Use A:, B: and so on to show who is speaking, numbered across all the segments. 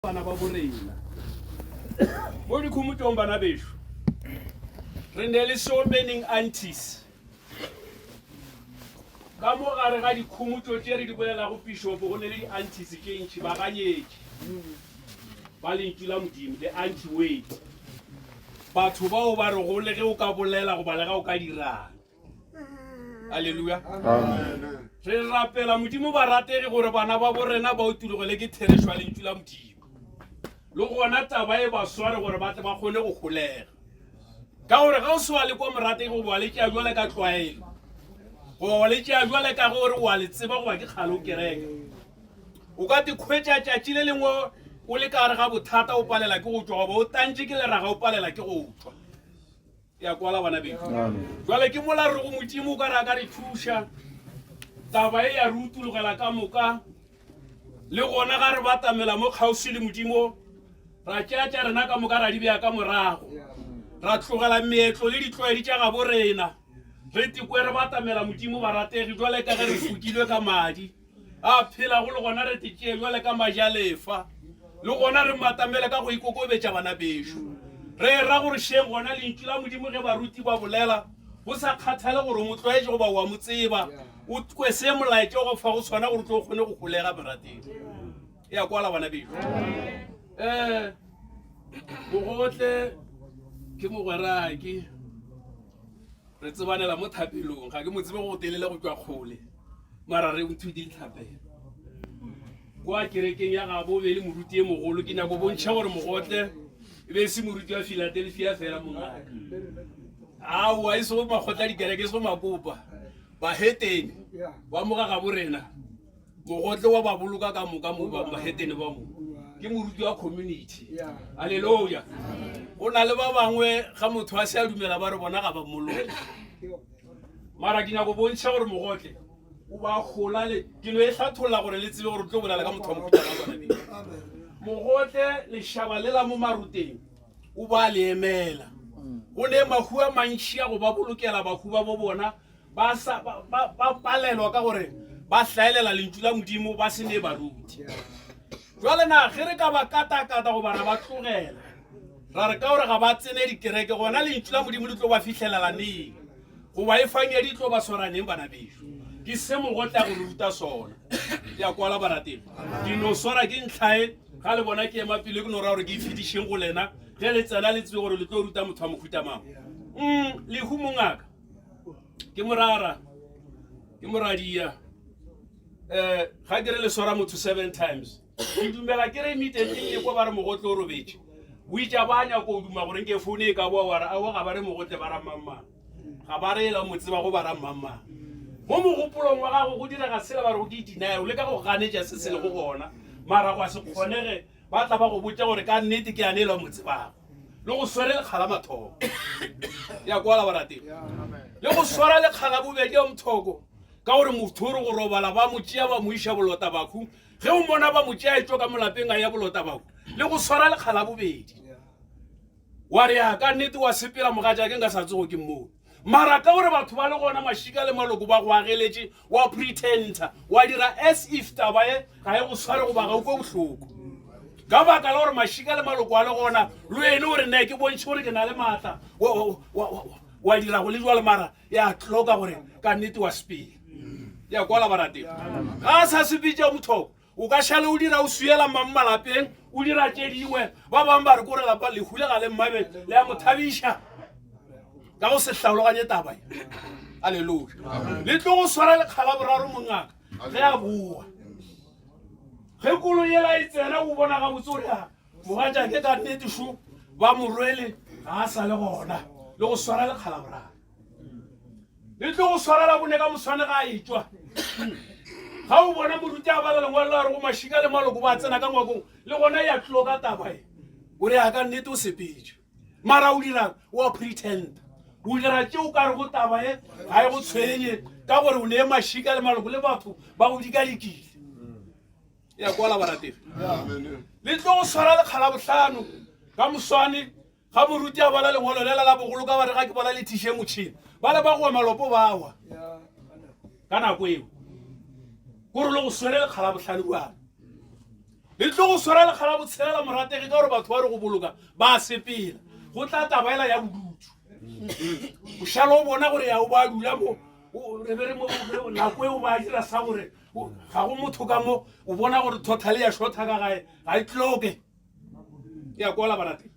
A: Bana ba borena mo dikhomotšong, bana bešo, re ne le so many aunties ka mo gare ga dikhomotšo tše re di bolelago. Pišopo, go ne le di-aunties tše ntši, baganyetši ba lentšu la Modimo, the anti weight, batho bao ba re go le ge o ka bolela goba le ga o ka dirang. Aleluya. Re rapela Modimo, barategi, gore bana ba borena ba utulogele ke therešo ya lentšu la Modimo, le gona taba e ba sware gore ba tle ba kgone go holega, ka gore ga o se wa le kwa, morategi, goba wa le tšea jwale ka tlwaelo, goba wa le tšea jwale ka gore wa le tseba goba ke kgale o kereke, o ka te khwetša tšatši le lengwe o le ka gare ga bothata, o palela ke go tšwa, goba o tantše ke leraga, o palela ke go tšwa. Ya kwala, bana beno? Jwale ke mola re go Modimo o ka re a ka re thuša, taba e ya re utologela ka moka, le gona ga re batamela mo kgauswi le Modimo, ra tšea tša rena ka moka ra di bea ka morago, ra tlogela meetlo le ditlwaedi tša gabo rena, re tekwe re batamela Modimo, barategi, jwale ka ge re fokilwe ka madi a phelago, le gona re te tšee jwale ka majalefa, le gona re matamele ka go ikokobetša, bana bešo. Re ra gore šeng gona lentšu la Modimo ge baruti ba bolela, go sa kgathale gore o mo tlwaetše goba wa mo tseba, o kwe se molaetša o go fa go sona gore o tlo o kgone go holega, morategi. Ya kwala, bana bešo? Mogotle ke mogwerake, re tsebanela mo thapelong, ga ke mo tsebe go telele go tšwa kgole, mara re nthutile thapelo kwa kerekeng ya gabo, be le moruti e mogolo. Ke nyako bontšha gore Mogotle e be e se moruti wa Philadelphia fela, mongaka. Aowa, e sego makgotla dikereke, e sego makopa, bahetene ba moga gabo rena, Mogotle wa ba boloka ka moka mo bahetene ba mo. Ke moruti wa community. Alleluja. Go na le ba bangwe ga motho a se a dumela, ba re bona ga ba mmoloke, mara ke nyako bontšha gore Mogotle o ba gola le ke no e hlatholla gore le tsebe gore o tlo bolela ka motho wa mohuta wa bona. Mogotle lešaba le la mo Maruteng o ba le emela, go ne mahu a mantši a go ba bolokela bahu ba bo bona, ba sa ba ba ba palelwa ka gore ba hlaelela lentšu la Modimo, ba se ne baruti. Jwale na ge re ka ba katakata goba ra ba tlogela, ra re ka gore ga ba tsene dikereke, gona lentšu la Modimo le tlo ba fihlelela neng, goba e fangedi e tlo ba swara neng, bana bešo? Ke se Mogotla go re ruta sona. Ya kwala, barategi? Ke no swara ke ntlhae ga le bona ke ema pele, ke no ra gore ke e fetišeng go lena, ge le tsena le tsebe gore le tlo ruta motho wa mohuta mang. Lehu, mongaka, ke morara, ke moradia. Ga ke re le swara motho seven times, ke dumela ke re immediately le kwa ba re Mogotle o robetše, o itša ba nyako o duma gore nke foune e ka boa, wa re aowa, ga ba re Mogotle, ba ra mmangmang, ga ba re ela mo tseba go ba ra mmangmang. Mo mogopolong wa gago go direga sela ba re go ke denial, o leka go ganetša se se lego gona, mara gwa se kgonege. Ba tla ba go botša gore ka nnete ke ane ela mo tsebago, le go swere lekga la mathomo. Ya kwala, barategi? Le go swara lekga la bobedi ya mothoko, ka gore motho o re go robala ba mo tšea ba mo iša bolota bakhu. Ge o mona ba mo tšea e tšwa ka molapeng a ya bolota bakhu, le go swara lekga la bobedi, wa re ya ka nnete wa sepela, mogatša ke nka sa tsogo ke mmone. Mara ka gore batho ba le gona mašika le maloko ba go ageletše, wa pretender, wa dira as if taba e ga e go sware goba ga o kwe bohloko, ka baka la gore mašika le maloko a le gona, le wene o re ne ke bontšhe gore ke na le maatla, wa dira go le jwalo, mara ya tloka gore ka nnete wa sepela. Ya kwala, barategi? Ga a sa sepetša mothoko, o ka šale o dira o swiela mang malapeng, o dira tše dingwe. Ba bangwe ba re kore lapa lehu le ga le mmabe, le ya mo thabiša ka go se hlaologanye taba ye. Aleluya. Le tlo go swara lekga la boraro, mongaka, ge a boa, ge kolo yela e tsena, o bona gabotse gore a mogatša ke ka nnete šo ba mo rwele, ga a sa le gona. Le go swara lekga la boraro, le tlo go swara la bone ka moswane ga a etšwa, ga o bona moruti a bala lengwalo la re go mašika le maloko ba tsena ka ngwakong, le gona ya tlo ka taba e o re ya ka nnete o sepetše, mara o dira wa pretend, o dira tše o ka re go taba e ga e go tshwenye, ka gore o ne mašika le maloko le batho ba go dikadikile. Ya kwala, barategi? Le tlo go swara lekga la bohlano ka moswane ga moruti a bala lengwalo lela la bogolo, ka bare ga ke bona le thiše motšhene, ba le ba goa malopo ba wa ka nako eo, kore le go swere lekga la bohlano bjalo. Le tlo go swara lekga la botshelela morategi ka gore batho ba re go boloka ba a sepela. Go tla taba ela ya bodutu. O šala o bona gore ya o ba dula mo re be re mo nako e o ba dira sa gore ga go motho ka mo o bona gore total ya shorta ka gae ga e tloke. Ya kwala barategi.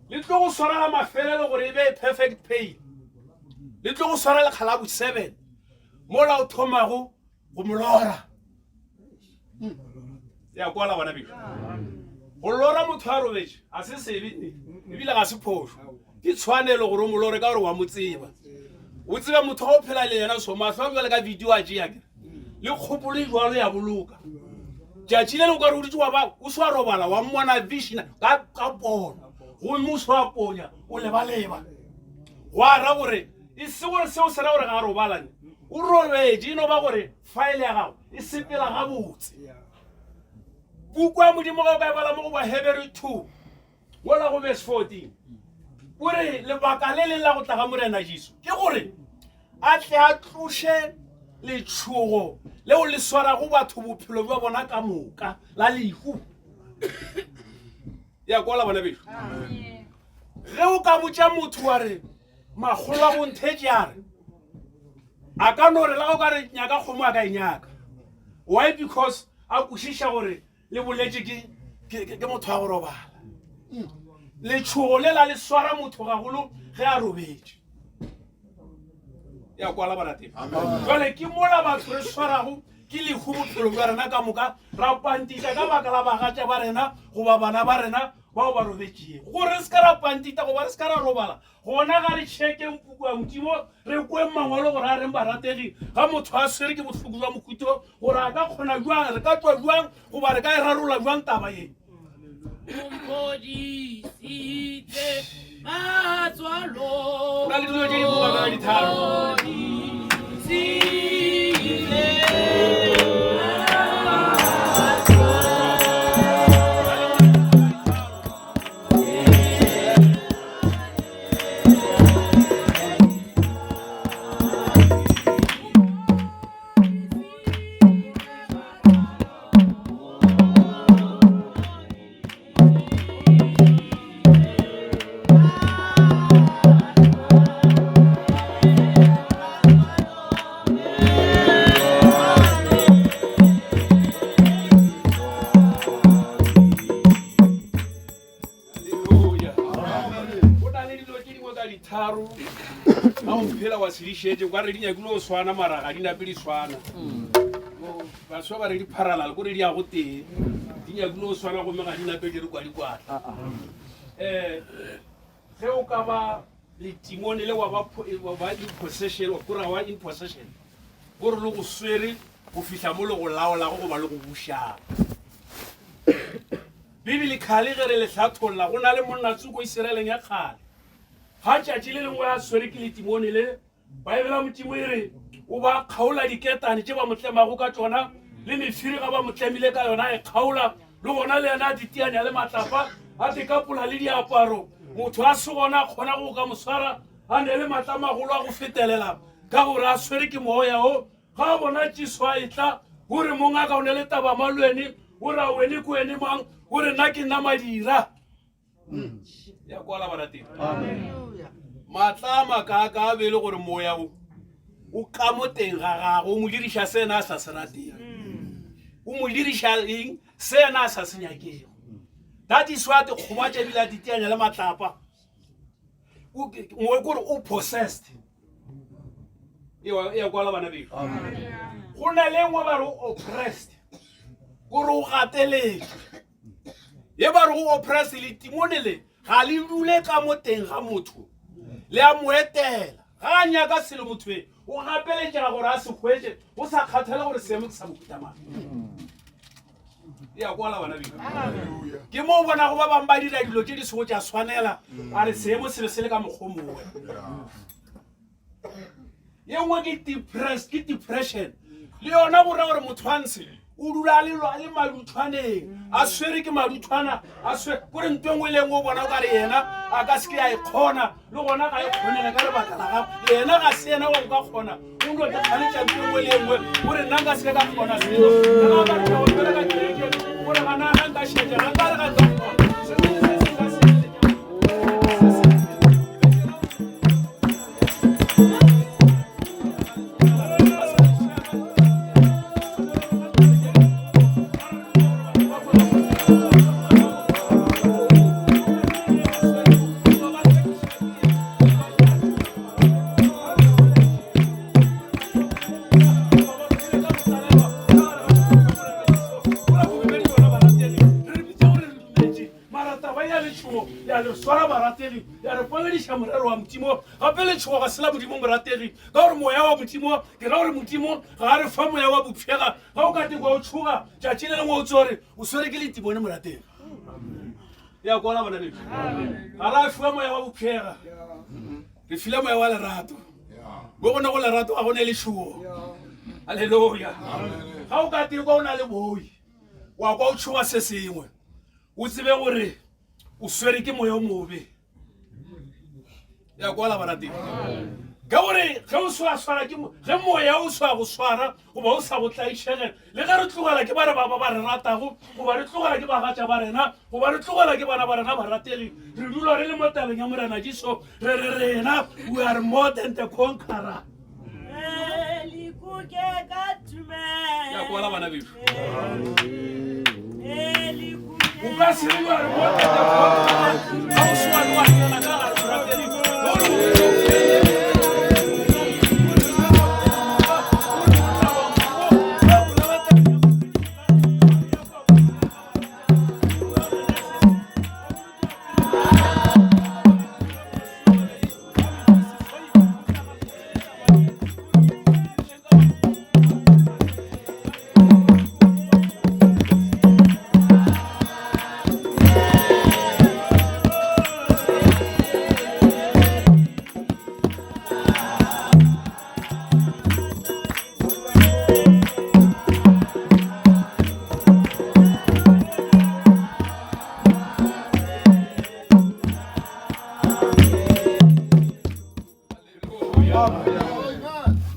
A: Le tlo go swara la mafelelo gore e be perfect pain. Le tlo go swara lekga la bo 7 mola o thomago go mo lora. Ya kwala bana bešo. Go lora motho a robetše a se sebe ebile ga se phošo. Ke tshwanelo gore o mo lore ka gore wa mo tseba. O tseba motho ga o phela le yena so mahlo a jwale ka video a tšea ke le kgopolo e jwalo ya boloka. Tšatši le lengwe ka re o dutše wa ba o se wa robala wa mmona vision ka ka pono gomme o se wa ponya o lebaleba. Gwa ra gore e se gore seo se ra gore ga a robalane o robetše e no ba gore file ya gago e sepela gabotse. Puku ya Modimo ga o ka e bala mo go Baheberu 2 mola go verse 14 o re lebaka le leng la go tla ga Morena Jesu ke gore a tle a tloše letšhogo leo le swarago batho bophelo bja bona ka moka la lehu. Ya kwala bana bešo. Ge o ka botša motho wa re makgolo a go nthetše a re a ka no re la go ka re nyaka kgomo a ka e nyaka. Why? Because a kwešiša gore le boletše ke ke ke motho wa go robala. Letšhogo le la le swara motho gagolo ge a robetše. Ya kwala barategi. Jwale ke mola batho re swarago ke lehu bophelo bja rena ka moka ra pantita ka baka la bagatša ba rena goba bana ba rena bao ba robetšego. Gore re se ka ra pantita goba re se ka ra robala gona ga re tšhekeng puku ya Modimo re kweng mangwalo gore a reng barategi ga motho a swere ke bohloko jwa mohuto gore a ka kgona jwang re ka tšwa jwang goba re ka e rarolla jwang taba ye.
B: Mphodisitse matswalo.
A: Go na le dilo tše di boka ka ditharo.
B: Mphodisitse.
A: Go na le dilo tše dingwe ka ditharo ga o phela wa se di šetše ka re di nyakile go swana mara ga di nape di swana. Baswa ba re di parallel kore di ya go tee di nyakile go swana gomme ga di nape di re kwa dikwatla. Um ge o ka ba letimone le wa ba wa ba in possession kore wa in possession kore le go swere go fihla mo le go laolago goba le go bušago. Bibele kgale ge re le hlatholla go na le monna tsoko Isiraeleng ya kgale ga tšatši le lengwe a swere ke letimone le Baebele ya Modimo e re o ba kgaola diketane tše ba mo tlemago ka tšona le mefiri ga ba mo tlemile ka yona e kgaola le gona le yena a ditianya le matlapa a tekapola le diaparo motho a se gona a kgona go ka mo swara a ne le matla magolo a go fetelela ka gore a swere ke moya o ga a bona Jesu a etla o re mongaka o ne le taba ma lwene o ra wene ke wene mang o re nna ke nna madira ya kwala barategi maatla a makaaka a be e le gore moya o o ka mo teng ga gago o mo diriša se ena a sa se ratego o mo diriša eng se ena a sa se nyakego that is why dikgobatša ebile a diteanya le matlapa moe kore o possessed ya kwala bana beno go na le nngwe ba re o oppressed kore o gateletšwe ye ba re go oppress letimone le ga le dule ka mo teng ga motho le a mo etela ga a nyaka selo motho e o gapeletšega gore a se hwetše o sa kgathale gore seemo ke sa mohutamang ya kwala bana beno ke mo o bonago ba bangwe ba dira dilo tše di sego tša swanela a re seemo se be se le ka mokgwa mongwe ye nngwe ke depress ke depression le yona go ra gore motho wa ntshe o dula a le a le maduthwaneng a swere ke maduthwana a swere kore nto e nngwe le nngwe o bona o ka re yena a ka se ke a e kgona le gona ga e kgonege ka lebaka la gago yena ga se yena wa go ka kgona o no ke kganetša nto e nngwe le e nngwe o re nna nka se ke ka kgona selo le ga ba re go bereka kerekeng. Gore gana ga nka šetša, ga nka re ga nka kgona. Se sengwe le se sengwe nka se eletša. Se sengwe. Ya re swara barategi ya re polediša morero wa modimo gape letšhogo ga se la modimo morategi ka gore moya wa modimo ke ra gore modimo ga a re fa moya wa bopšhega ga o ka tekwa o tšhoga tšatši le lengwe o tse gore o swere ke letimone morategi ya kwala bona bešo ga ra fiwa moya wa bopšhega re file moya wa lerato bo gona go lerato ga go ne lešogo halleluja ga o ka tekwa o na le boi wa kwa o tšhoga se sengwe o tsebe gore o swere ke moya o mobe ya kwala barateng ka gore ge o swa swara ke ge moya o swa go swara goba o sa go tlaišege le ge re tlogela ke ba re ba ba re ratago goba re tlogela ke bagatša ba rena goba re tlogela ke bana ba rena barategi re dula re le mo tabeng ya morena jesu re re rena we are more than the conqueror ya kwala bana bešo o ka se re you are more than the conqueror ga o swane wa tsena ka gare morategi gore o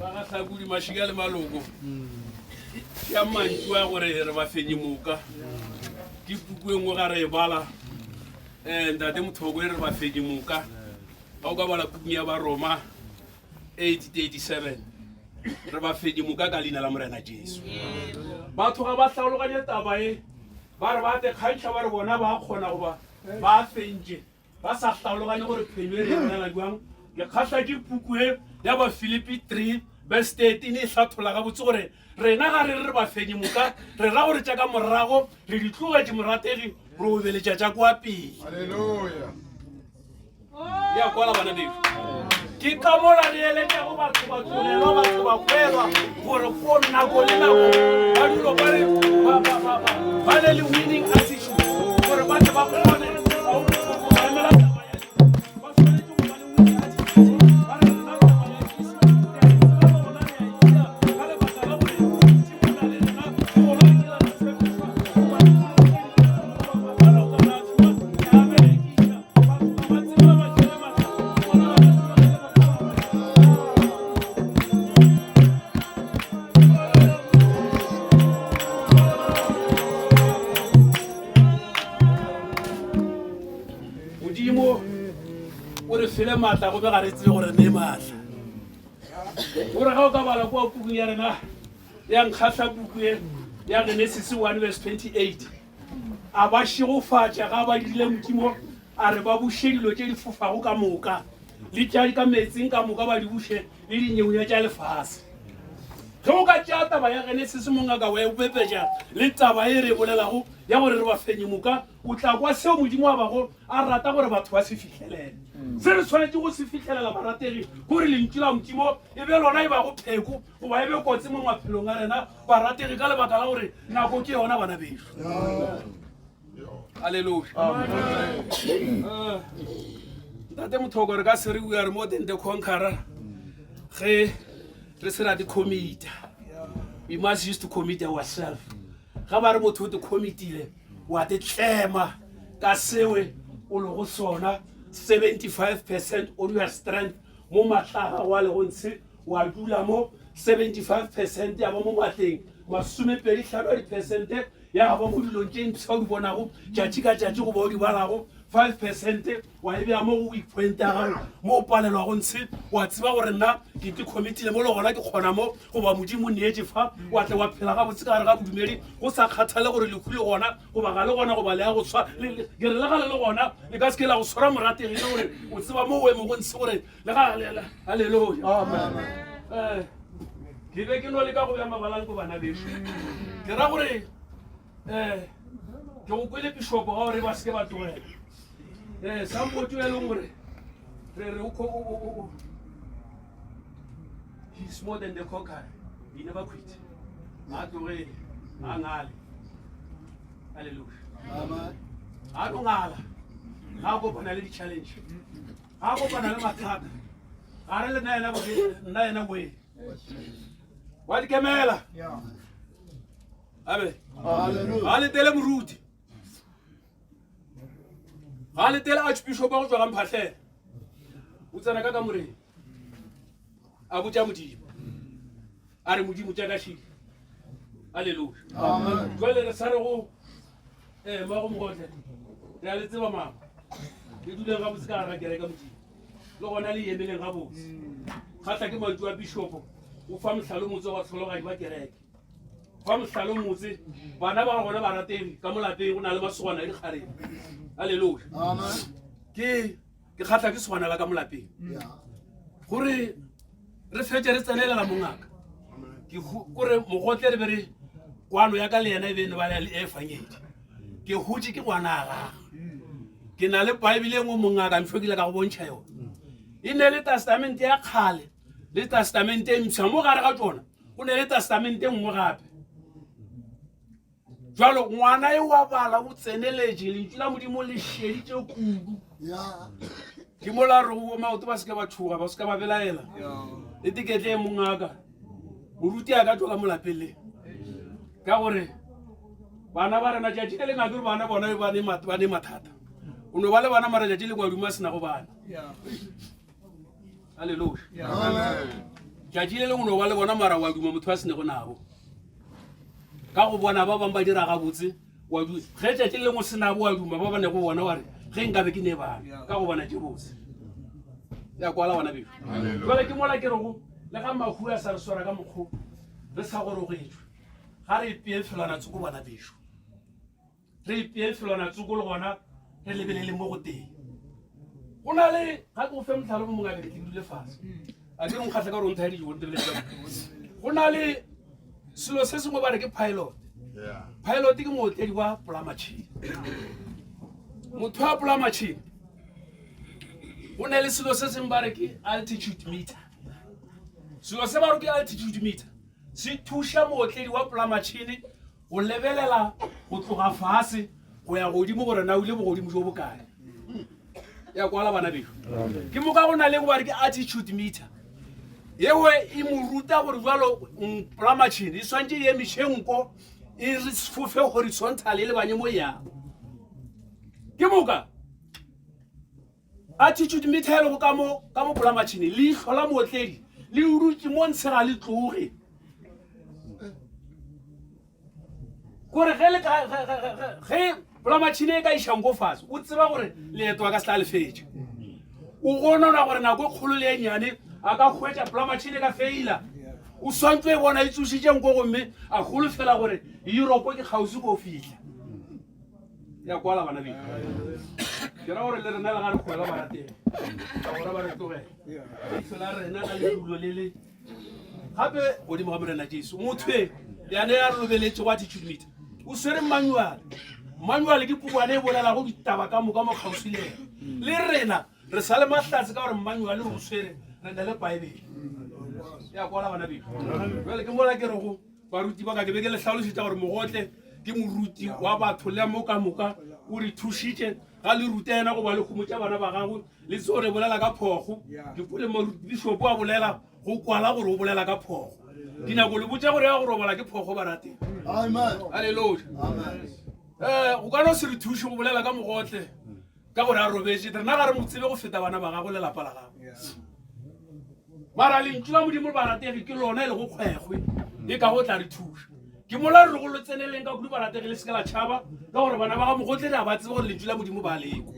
A: Bagahlakodi mašika le maloko ya mantšu a gore re ba fenye moka ke puku e nngwe ga re e bala um ntate mothoko e re ba fenye moka ga o ka bala pukung ya baroma 837 re ba fenye moka ka leina la morena jesu batho ga ba hlaologanye taba e ba re ba tekgantšha ba re bona ba kgona goba ba fentše ba sa hlaologanye gore phenyo e re e bolela jwang ke kgahla ke puku e ya bafilipi 3 verse 13 e hlathola gabotse gore rena ga re re bafenyi moka re ra gore tša ka morago re di tlogetše morategi re obeletša tša kwa pele ya kwala bana bešo ke ka mola re eletšago batho ba tlogelwa batho ba kwelwa gore ko nako le nako ba dulo ba re ba le le winning attitude gore ba tle ba kgone go emela taba ya ba swanetše go ba le winning attitude ba re rena taba ya Jesu re a e tseba le gona re a e dira ka lebaka la gore Modimo o na le rena ke gona re kile ra tshepišwa goba re goba ba ka ra fiwa re a berekiša batho ga ba tsebe ba ba file maatla bona ga ba tsebe ge ba ka ba Modimo o re file maatla gomme ga re tsebe gore ne maatla gore ga o ka bala kua pukung ya rena ya nkgahla puku e ya Genesis 1 verse 28 a ba šegofatša ga ba dirile Modimo a re ba buše dilo tše di fofago ka moka le tša ka meetseng ka moka ba di buše le dinyeunye tša lefase ge o ka tšea taba ya Genesis mongaka wa e bepetša le taba e re e bolelago ya gore re ba fenye moka o tla kwa seo Modimo a bago a rata gore batho ba se fihlelele se re swanetše go se fihlelela barategi gore lentšu la Modimo e be lona e bago pheko goba e be kotsi mo maphelong a rena barategi ka lebaka la gore nako ke yona bana bešo aleluya ntate mothoko re ka se re we are more than the conqueror ge re se ra di commita we must used to commit ourselves ga ba re motho o te committile wa te tlema ka sewe o lego sona 75 percent on your strength mo matla a gago a lego ntshe wa dula mo 75 percent ya ba mo matleng masomepedi hlano a dipersente ya ba mo dilong tše mpsha o di bonago tšatši ka tšatši goba o di balago 5 percent wa e bea mo go weak point ya gago mo o palelwago ntshe wa tseba gore nna ke te committile mo le gona ke kgona mo goba modimo neetše fa wa tle wa phela gabotse ka gare ga bodumedi go sa kgathale gore lehu le gona goba ga le gona goba le ya go tshwa ke re le ga le le gona le ka se ke la go tshwara morategi le gore o tseba mo o emego ntshe gore le ga halleluja eh, ke be ke no leka go bja mabalang ko bana bešo ke ra gore um ke go kwele pišopo ga gore ba seke ba tlogela um sampotso e leng gore re re o he's more than the conqueror he never quit ga tlogele ga ngale halleluja ga tlo ngala ga kopana le di-challenge ga kopana le mathata ga re le nna yena nna yena moeng wa di kemela abe ga letele moruti ga letele archbishop wa go tswa ga mphatlhela o tsena ka kamoreng a botša modimo a re modimo tša ka šile aleluya jale re sa re go ee mago mogotle re a le tseba mama le duleng gabotse ka gara kereka modimo le gona le emeleng gabotse kgatla ke mantšu a bishopo o fa mohlalo motse wa tlhologadi ba kereke fa mohlalo motse bana ba gona ba rategi ka molapeng go na le masogwana le dikgareng aleluya ke ke kgatla ke swana la ka molapeng gore re fetse re tsenelela mongaka ke kore mogotle re be re kwano ya ka le yena e be ne ba le efangedi ke hotse ke ngwana a gagwe ke na le baebile engwe mongaka mfo ke ile ka go bontšha yone e ne le testamente ya kgale le testamente e mpsha mo gare ga tsona go ne le testamente e nngwe gape Jalo ngwana e wa bala o tseneletše lentšu la Modimo le šeditše kudu. Ke mo la re go maoto ba seke ba tšhoga ba seke ba belaela. Le tiketle e mongaka moruti a ka tšwa ka mo lapeng le ka gore bana ba rena tšatši le lengwe a ke gore bana bona ba ne mathata o no ba le bana mara tšatši le kwa duma sena go bana aleluya tšatši le lengwe no ba le bona mara wa duma motho a senego nabo ka go bona ba bangwe ba dira gabotse wa du ge tšatši le lengwe se nabo wa duma ba ba nego bona wa re ge nkabe ke ne bana ka go bona tše botse ya kwala bona beo jale ke mola ke rego le ga mahu a sa re swara ka mokgo re sa gorogetšwe ga re ipee felwana tsoko bana bešo re ipee felwana tsoko le gona re lebelele mo go teng go na le ga ke go fe motlhalo mo mongwe a ke ke dule fase a ke nkgatlhe ka gore o nthaeditse go ntebeletse go na le selo se sengwe ba re ke pilot pilot ke mootledi wa polamatšhini motho wa polamatšhini go na le selo se sengwe ba re ke altitude meter selo se ba re ke altitude meter se thuša mootledi wa polamatšhini go lebelela go tloga fase go ya godimo gore na o ile bogodimo jo bokae ya kwala bana bešo ke moka go na le go bare ke attitude meter yewe e mo ruta gore jalo polamachine e swantse e emiše nko e re fofe horizontal e lebanye mo yang ke moka Attitude meter e lego ka mo ka mo polamatšhini leihlo la mootledi le dutše mo ntshe ga le tloge kore ge le ka ge polamatšhini e ka išang ko fase o tseba gore leeto a ka se tla lefetša o gonona gore nako e kgolo le e nnyane a ka hwetša polamatšhini e ka feila o swantse e bona e tsošitše nko gomme a holofela gore Europe ke kgauswi ko fihla ya kwala bana beng ke ra gore le rena le ga re kgwela ba rateng ka gora ba re tlogela leihlo la rena la ledulo le le gape godimo ga morena jesu motho e yane ya re lobeletše go attitude meter o swere manual manual ke pukwane e bolelago ditaba ka moka mo kgauswi le ena le rena re sa le mahlatse ka gore manual o swere re na le baebele ya kwala bana beng jale ke mola ke rego Baruti ba ka ke be ke le hlalošetša gore Mogotle ke moruti wa batho le mo ka moka o re thušitše ga le rute yena goba le homotša bana ba gago le tse re bolela ka phogo ke pole moruti a bolela go kwala gore o bolela ka phogo dinako le botša gore ya go robala ke phogo ba rate aleluja um go ka no se re thuše go bolela ka mogotle ka gore a robetše rena ga re mo tsebe go feta bana ba gago le lapa la gago mara lentšu la modimo le barategi ke lona e lego kgwekgwe e ka go tla re thuša. Ke mola re rego lo tseneleng ka kudu barategi le se ke la tšhaba, ka gore bana ba ga Mogotle re a ba tseba gore lentšu la Modimo ba lekwa.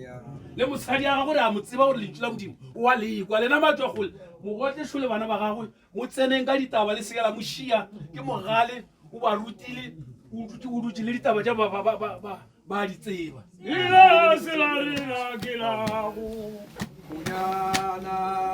A: Le mosadi ya gagwe re a mo tseba gore lentšu la Modimo o a lekwa. Lena matšwakgole, Mogotle šo le bana ba gagwe, mo tseneng ka ditaba le se ke la mo šia. Ke mogale, o ba rutile, o dutše o dutše le ditaba tša ba ba ba ba ba ba di tseba.
C: Ila se la rena ke la go.
D: Konyana.